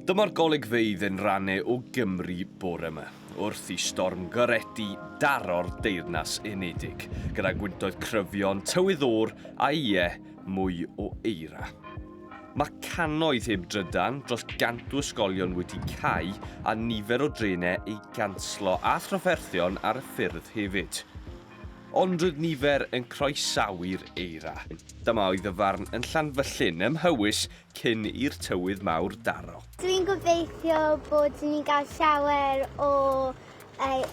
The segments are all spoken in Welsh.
Dyma'r golygfeydd yn rhannu o Gymru bore yma, wrth i storm Goretti daro'r Deyrnas Unedig, gyda gwyntoedd cryfion, tywydd oer a ie, mwy o eira. Mae cannoedd heb drydan, dros gant o ysgolion wedi cau a nifer o drenau eu ganslo a thrafferthion ar y ffyrdd hefyd. Ond roedd nifer yn croesawu'r eira. Dyma oedd y farn yn Llanfyllin ym Mhowys cyn i'r tywydd mawr daro. Dwi'n gobeithio bod ni'n cael llawer o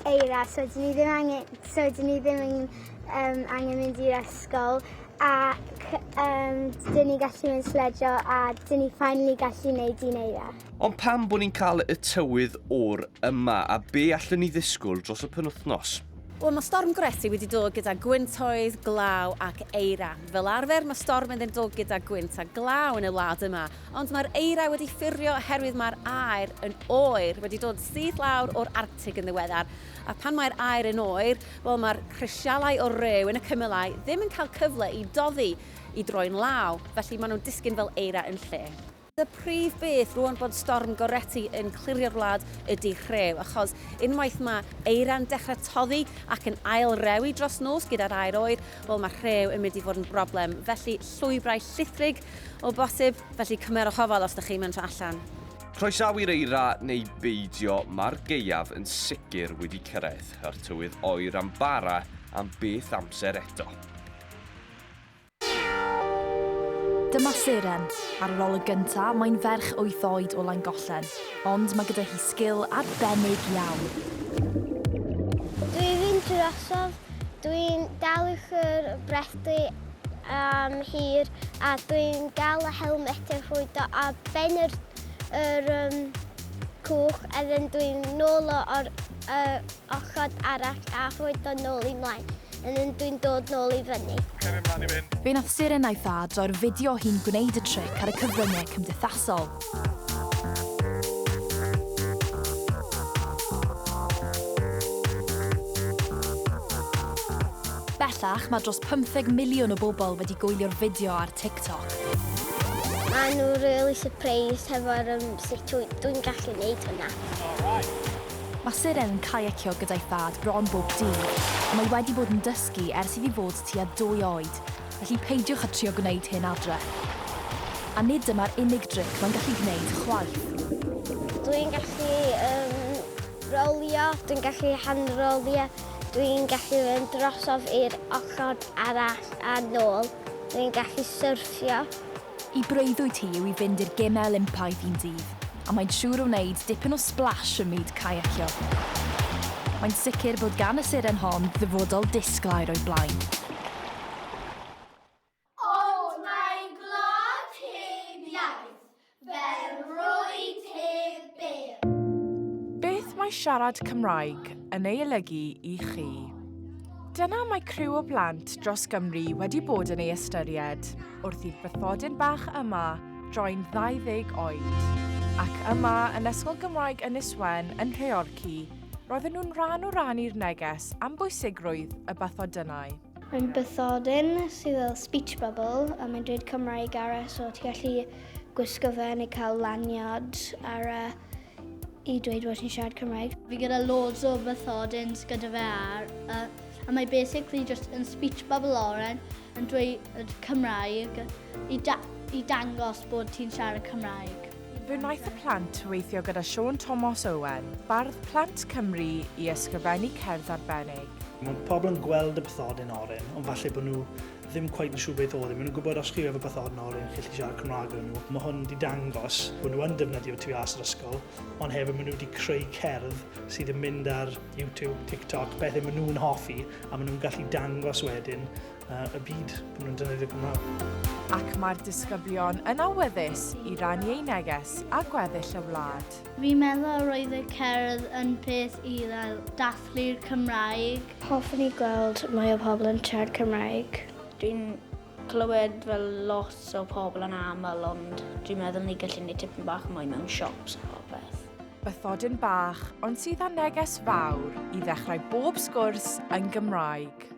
eira so dyn ni ddim angen, so dyn ni ddim yn, um, angen mynd i'r ysgol ac um, dyn ni gallu mynd sledio a dyn ni finally gallu gwneud un eira. Ond pam bod ni'n cael y tywydd oer yma a be allwn ni ddisgwyl dros y penwythnos? Wel, mae storm Goretti wedi dod gyda gwyntoedd, glaw ac eira. Fel arfer, mae storm yn dod gyda gwynt a glaw yn y wlad yma, ond mae'r eira wedi ffurfio oherwydd mae'r aer yn oer wedi dod syth lawr o'r Arctig yn ddiweddar. A pan mae'r aer yn oer, wel mae'r crisialau o rew yn y cymylau ddim yn cael cyfle i doddi, i droi'n law, felly maen nhw'n disgyn fel eira yn lle. Y prif beth rwan bod storm Goretti yn clirio'r wlad ydy rhew, achos unwaith mae eira'n dechrau toddi ac yn ail-rewi dros nos gyda'r aer oer, wel mae rhew yn mynd i fod yn broblem. Felly llwybrau llithrig o bosib, felly cymerwch ofal os ydych chi'n mynd allan. Croesawu'r eira neu beidio, mae'r gaeaf yn sicr wedi cyrraedd, a'r tywydd oer am bara am beth amser eto. Dyma Seren. Ar yr olwg gynta, mae'n ferch wyth oed o Langollen, ond mae gyda hi sgil arbennig iawn. Dwi'n fynd drosodd, dwi'n dal yr brethu am hir a dwi'n gael y helmet yn rhwydo a ben yr, yr um, cwch a then dwi'n nôl o o'r uh, ochr arall a rhwydo nôl i mlaen. And then dwi'n dod nôl i fyny. Cefn mlaen i fynd. Fe nath Seren a'i thad droi'r fideo hi'n gwneud y tric ar y cyfryngau cymdeithasol. Bellach, mae dros 15 miliwn o bobl wedi gwylio'r fideo ar TikTok. Maen nhw really surprised hefo'r um, sut dwi'n gallu gwneud hwnna. All right. Mae Seren yn caiacio gyda'i thad bron bob dydd, a mae wedi bod yn dysgu ers iddi fod tua dwy oed, felly peidiwch â trio gwneud hyn adre. A nid dyma'r unig dric mae'n gallu gwneud chwaith. Dwi'n gallu um, rolio, dwi'n gallu hand-rolio, dwi'n gallu fynd drosodd i'r ochr arall a nôl, dwi'n gallu syrffio. Y breuddwyd hi yw i fynd i'r Gemau Olympaidd un dydd, a mae'n siŵr o wneud dipyn o splash ym myd caiacio. Mae'n sicr bod gan y seren hon ddyfodol disglair o'i blaen. Ond mae'n gwlad heb iaith, fel rwyd heb bêl. Beth mae siarad Cymraeg yn ei olygu i chi? Dyna mae criw o blant dros Gymru wedi bod yn ei ystyried wrth i'r bathodyn bach yma droi'n 20 oed. Ac yma yn Ysgol Gymraeg Ynys Wen yn Nhreorci, roedden nhw'n rhan o rannu'r neges am bwysigrwydd y bathodynnau. Mae'n bathodyn sydd fel speech bubble a mae'n dweud Cymraeg ar e, so ti'n gallu gwisgo fe neu cael lanyard ar e i dweud bod ti'n siarad Cymraeg. Fi gyda loads o bathodins gyda fe ar, uh, a mae basically just yn speech bubble oren yn dweud Cymraeg i, da i dangos bod ti'n siarad Cymraeg. Fe wnaeth y plant weithio gyda Siôn Tomos Owen, bardd Plant Cymru, i ysgrifennu cerdd arbennig. Mae pobl yn gweld y bathodyn oren, ond falle bod nhw ddim cweit yn siŵr beth oedd e. Maen nhw'n gwybod os chi efo bathodyn oren, chi'n gallu siarad Cymraeg gyda nhw. Mae hwn wedi dangos bod nhw yn defnyddio tu fas yr ysgol, ond hefyd maen nhw wedi creu cerdd sydd yn mynd ar YouTube, TikTok, bethau maen nhw'n hoffi, a maen nhw'n gallu dangos wedyn uh, y byd bod nhw'n defnyddio Cymraeg. Ac mae'r disgyblion yn awyddus i rannu eu neges â gweddill y wlad. Fi'n meddwl roedd y cerdd yn peth i fel dathlu'r Cymraeg. Hoffwn i gweld mwy o pobl yn siarad Cymraeg. Dwi'n clywed fel lot o pobl yn aml, ond dwi'n meddwl ni gallu neud tipyn bach mwy mewn shops a popeth. Bathodyn bach, ond sydd â neges fawr i ddechrau bob sgwrs yn Gymraeg.